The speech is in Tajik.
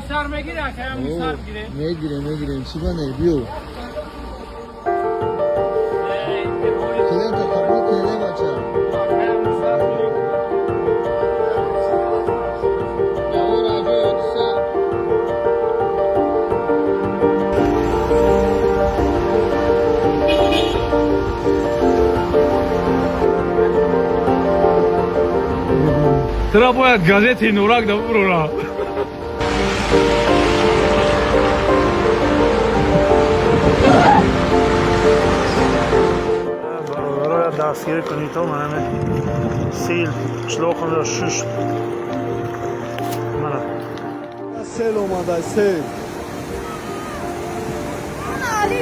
Сар мегире, акаям сар мегире. Мегирем, мегирем. Чӣ ба не, биё. Клиента қабул кунед, бача. Акаям сар мегире. Давор аҷои ҳодиса. Тура бояд газети Нурак да бурора. Бародароя, дастгирӣ кунед, то манами сил қишлоқамро шуш мана. Сел омада, сел. Али.